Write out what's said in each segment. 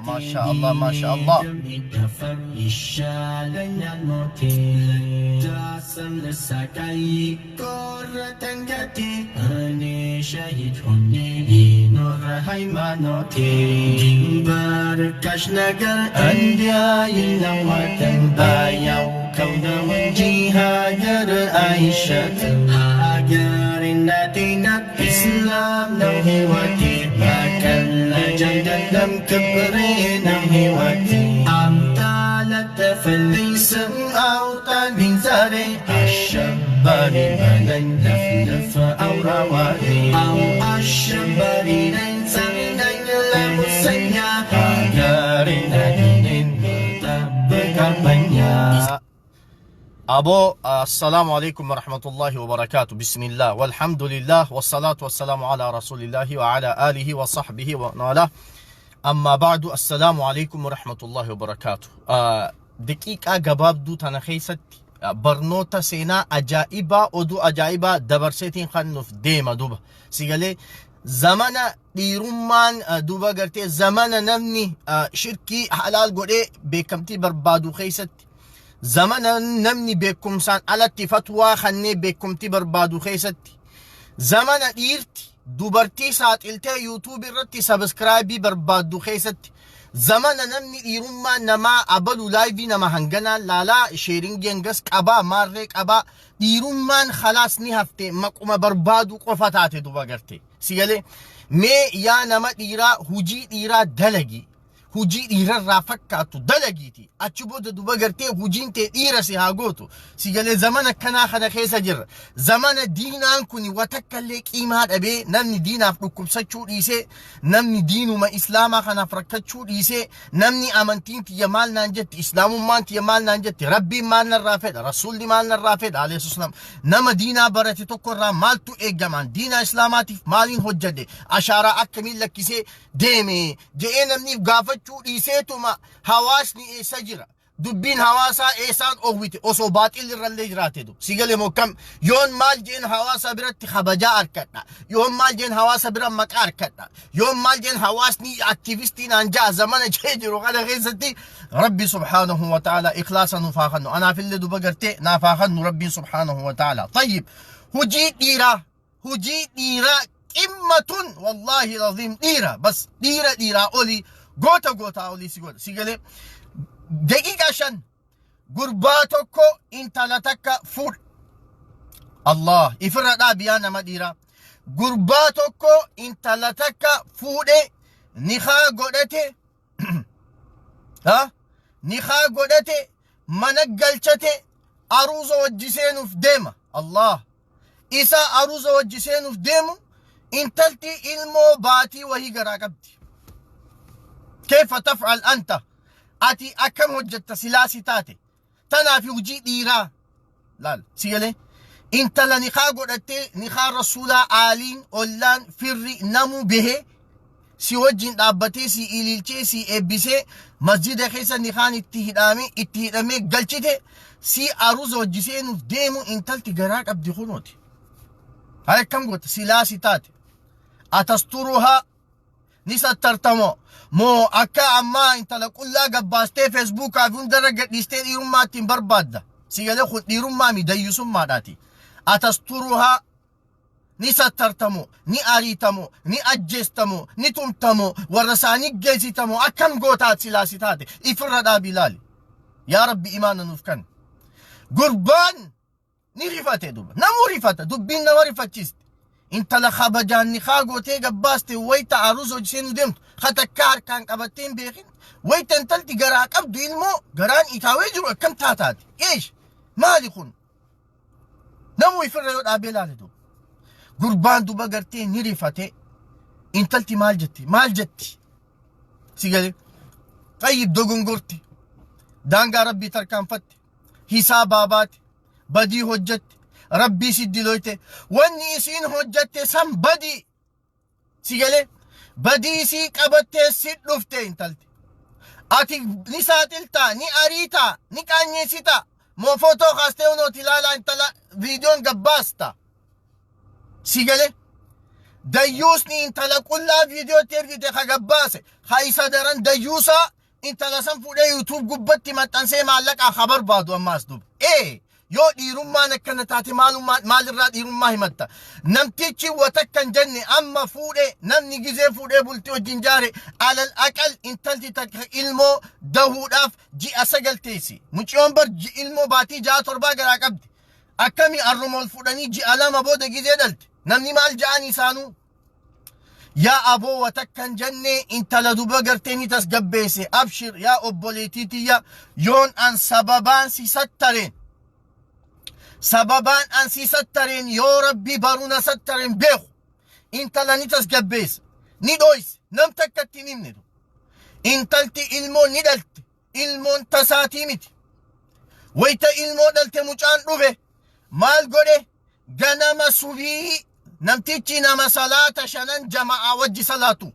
Maasha Allah, Maasha Allah. Aboo, assalaamu alaikum warahmatullahi wabarakaatu. Bismillah walhamdulillah wassalaatu wassalaamu ala rasulillahi wa ala alihi wa sahbihi wa wala. Amma ba'du, assalaamu alaikum warahmatullahi wabarakaatu. Daqiiqaa gabaabduu tana keessatti barnoota seenaa ajaa'ibaa, oduu ajaa'ibaa dabarseetiin kan nuuf deema duuba. Sigalee zamana dhiirummaan duuba gartee zamana namni shirkii halaal godhee beekamtii barbaadu keessatti, zamana namni beekumsaan alatti fatwaa kannee beekumtii barbaadu keessatti, zamana dhiirti dubartii saaxiltee YouTube irratti subscribe barbaaddu keessatti, zamana namni dhiirummaa namaa abalu live nama hanganaa laalaa, sharing hangas qabaa, maarree qabaa, dhiirummaan khalaas ni hafte, maquma barbaadu qofa taate duba garte. Sigalee mee yaa nama dhiiraa, hujii dhiiraa dalagi, hujii dhiirarraa fakkaattu dalagiiti, achi booda duba gartee hujiin tee dhiira si haa gootu. Sigalee zamana akkanaa kana keessa jirra. Zamana diinaan kun watakkallee qiimaa dhabee, namni diinaaf dhukkubsachuu dhiisee, namni diinuma islaamaa kanaaf rakkachuu dhiisee, namni amantiin tiyya maal naan jetti, islaamummaan tiyya maal naan jetti, rabbiin maal narraa fedha, rasuulli maal narraa fedha alayhi, nama diinaa barate tokko irraa maaltu eegamaan, diinaa islaamaatiif maaliin hojjedhe, ashaaraa akkamiin lakkisee deeme je'ee namni gaafachuu dhiiseetuma, hawaasni eessa jira, dubbiin hawaasaa eessaan oowwite, osoo baaxil irrallee jiraate du sigalee mokkam, yoon maal jeen hawaasa biratti kabajaa harkadha, yoon maal jeen hawaasa bira maqaa harkadha, yoon maal jeen hawaasni aktivistii naan ja'a, zamana jee jiru kana keessatti rabbi subhaanahu wa ta'ala ikhlaasa nuuf haa kennu, anaafillee duba gartee naaf haa kennu rabbiin subhaanahu wa ta'ala. Tayyib, hujii dhiiraa, hujii dhiiraa qimmatun, wallaahi laziim, dhiira bas, dhiira dhiiraa olii, goota gootaa olii si godha. Sigalee daqiiqaa 5, gurbaa tokko intala takka fuudhe. Allah, ifirra dhaabi yaa nama dhiiraa. Gurbaa tokko intala takka fuudhe, nikaa godhate, ha nikaa godhate, mana galchate, aruuza wajji seenuuf deema. Allah, isa aruuza wajji seenuuf deemu, intalti ilmoo baatii wahii garaa qabdi. Keefa taf'al anta? Ati akkam hojjetta silaa si taate? Tanaaf hojii dhiiraa laal. Si galee intala nikaa godhattee, nikaa rasuulaa, aaliin, ollaan, firri namuu bahee si wajjin dhaabbatee, si ililchee, si eebbisee, masjida keessa nikaan itti hidhamee, itti hidhamee galchite, si aruuza wajji seenuuf deemu, intalti garaa qabdi kunooti. Haa, akkam goota silaa si taate? Atasturuhaa, ni sattartamo moo akka ammaa intala qullaa gabbaastee Facebookaa fi hundarra gadhiistee dhiirummaa ittiin barbaadda? Si galee, kun dhiirummaa mi dayyusummaadhaati? Atasturuhaa, ni sattartamo, ni ariitamo, ni ajjeestamo, ni tumtamo, warra isaanii geessitamo, akkam gootaat silaa si taate? Ifirra dhaabi ilaali. Yaa rabbi, imaana nuuf kan. Gurbaan ni rifate duba, namuu rifata, dubbiin nama rifachiiste. Intala kabajaan nikaa gootee gabbaaste, wayita aruuza hojii seenuu deemtu, katakkaa harkaan qabattee hin beekin, wayita intalti garaa qabdu, ilmoo garaan itaawee jiru, akkam taataati? Eesh, maali kun? Namuu ifirra yoo dhaabee ilaale duba, gurbaan duba gartee ni rifate. Intalti maal jetti, maal jetti? Si galee, tayyib, dogongorte, daangaa rabbii tarkaanfatte, hisaabaa baate, badii hojjette, rabbii si diloyte. Wanni isiin hojjette san badii. Si galee, badii isii qabattee si dhufte intalti. Ati ni saaxiltaa, ni ariitaa, ni qaanyeessitaa moo footoo kaastee hunooti ilaalaa intala viidiyoon gabbaasta? Si galee, Dayyuusni intala qullaa viidiyootti ergite ka gabbaase ka isa daran dayyuusaa intala san fuudhee YouTube gubbatti maxxansee maallaqaa ka barbaadu ammaas duba. Ee yoo dhiirummaan akkana taate maalummaa maalirraa dhiirummaa himatta? Namtichi watakka hin jenne amma fuudhee namni gizee fuudhee bultii wajjin jaare alal aqal intalti takka ilmoo dahuudhaaf ji'a 9 teessi. Muciyoon bar ilmoo baatii 6 7 garaa qabdi. Akkami arruma ol fuudhanii ji'a 2 booda gizee dhalte? Namni maal ja'an isaanuu? Yaa aboo watakka hin jenne intala duba gartee ni tasgabbeesse. Abshir yaa obboleettii tiyya yoon an sababaan si sattareen. Sababaan an si sattareen yoo rabbi baruu na sattareen beeku. Intala ni tasgabbeesse. Ni dhoyse. Nam takkatti hin himne. Intalti ilmoo ni dhalte. Ilmoon tasaatii miti. Wayita ilmoo dhalte mucaan dhufe maal godhe ganama subii namtichi nama salaata shanan jama'aa wajji salaatu.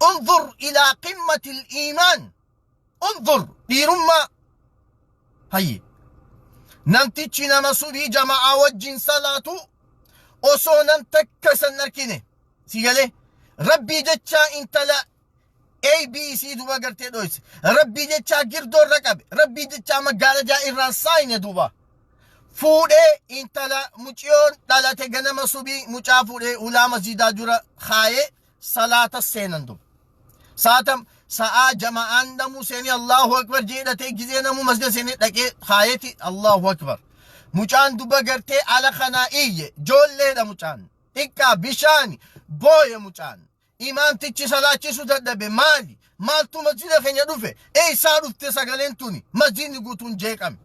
Unzur ilaa qimmatil iimaan. Unzur dhiirummaa. Hayyi. Namtichi nama subii jama'aa wajjin salaatu osoo nam takka san arkine. Si galee rabbii jechaa intala ABC duba gartee dhoyse. Rabbii jechaa girdoo irra qabe. Rabbii jechaa maggaarajaa irraan saayine duba. Fuudhee intala muciyoon dhalate ganama subii mucaa fuudhee ulaa masjidaa dura kaayee salaata seenan duba. Saatam sa'aa jama'aan namuu seenee Allahu Akbar jedhatee gizee namuu masjida seenee dhaqee kaayeeti Allahu Akbar. Mucaan duba gartee ala kanaa iyye joolleedha mucaan. Xiqqaa bishaani booye mucaan. Imaamtichi salaachisuu dadhabe maali? Maaltu masjida keenya dhufe? Eessaa dhufte sagaleen tuni? Masjidni guutuun jeeqame.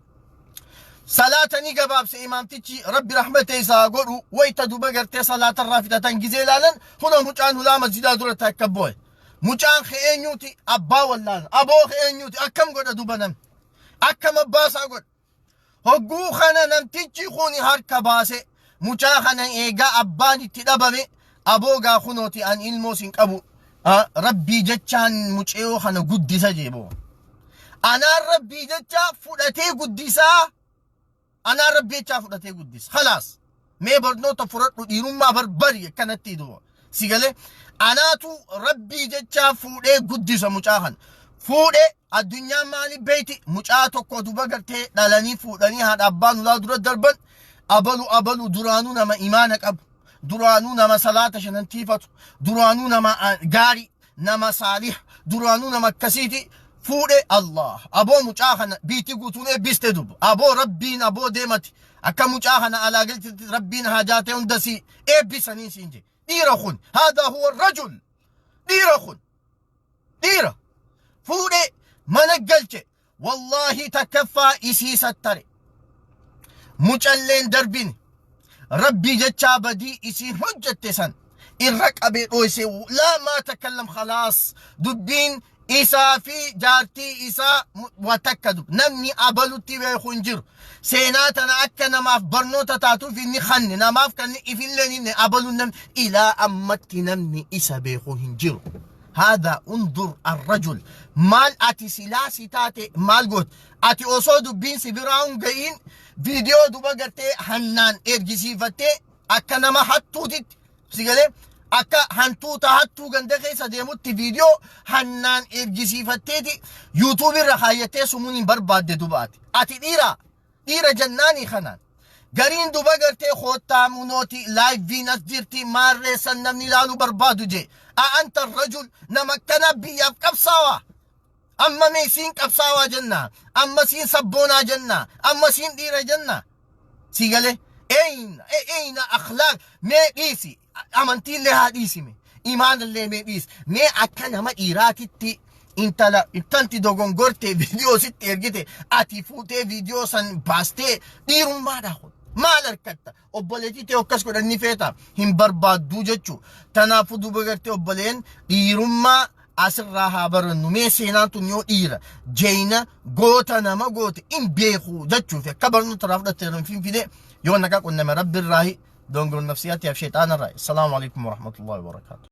Salaata ni gabaabse imaamtichi rabbi rahmata isaa godhu wayta duba gartee salaata irraa fixatan gizee ilaalan huna mucaan hulaa masjidaa duratti akka boo'e. Mucaan kee eenyuuti? Abbaa wallaala. Aboo kee eenyuuti? Akkam godha duba namni? Akkam abbaa isaa godha? Hogguu kana namtichi kun harka baase mucaa kana eegaa abbaan itti dhabame aboo gaa kunooti an ilmoo sin qabu rabbii jechaan mucayoo kana guddisa jee boo. Anaan rabbii jecha fudhatee guddisaa anaan rabbii jechaa fudhatee guddisa. Khalaas mee barnoota fudhadhu dhiirummaa barbari akkanatti duba. Si galee anaatu rabbii jechaa fuudhee guddisa mucaa kana. Fuudhee addunyaan maali beeyti mucaa tokko duba gartee dhalanii fuudhanii haadha abbaan ulaa dura darban abalu abalu duraanuu nama imaana qabu duraanuu nama salaata shanan tiifatu duraanuu nama gaarii nama saalih duraanuu nama akkasiiti fuudhe Allah aboo mucaa kana biitti guutuun eebbiste duba aboo rabbiin aboo deemati akka mucaa kana alaa galchiti rabbiin haajaa ta'e hunda si eebbisanii siin jedhe dhiira kun haadaa huwa rajul dhiira kun dhiira fuudhe mana galche wallaahi takkaffaa isii sattare mucalleen darbine rabbii jechaa badii isiin hojjette san irra qabee dhooyse laa maa takallam khalaas dubbiin isaa fi jaartii isaa wa takka dub namni abalutti beeku hin jiru seenaa tana akka namaaf barnoota taatuuf inni kanne namaaf kanne ifilleen inni abaluun namni ilaa ammatti namni isa beeku hin jiru. Haadha undur arrajul maal ati silaa si taate maal goot ati osoo dubbiin si biraa hin ga'iin viidiyoo duba gartee hannaan ergisiifattee akka nama hattuutitti si galee akka hantuuta hattuu ganda keessa deemutti viidiyoo hannaan ergisiifatteeti yuutuubii irra kaayyattee sumuun hin barbaadde duba ati ati dhiira dhiira jennaanii kanaan gariin duba gartee koottaa munooti laayivviin as jirti maarreessan namni ilaaluu barbaadu jee a anta rajul nama akkana biyyaaf qabsaawaa amma mee siin qabsaawaa jenna amma siin sabboonaa jenna amma siin dhiira jenna si galee eyna eyna akhlaaq mee dhiisi amantiillee haa dhiisime imaanallee mee dhiisi mee akka nama dhiiraatitti intala intalti dogongorte viidiyoo sitti ergite ati fuutee viidiyoo san baastee dhiirummaadha kun maal harkatta obboleettii ta'e akkas godhan ni feeta hin barbaadduu jechuu tanaafuu duuba gartee obboleen dhiirummaa asirraa haa barannu mee seenaan tun yoo dhiira jeeyna goota nama goote in beeku jechuuf akka barnoota irraa fudhatte hin finfine yoo nagaa qunname rabbi irraahi dongor nafsiyaatiif sheexaana irraa assalaamu alaikum warahmatullahi wabarakaatu.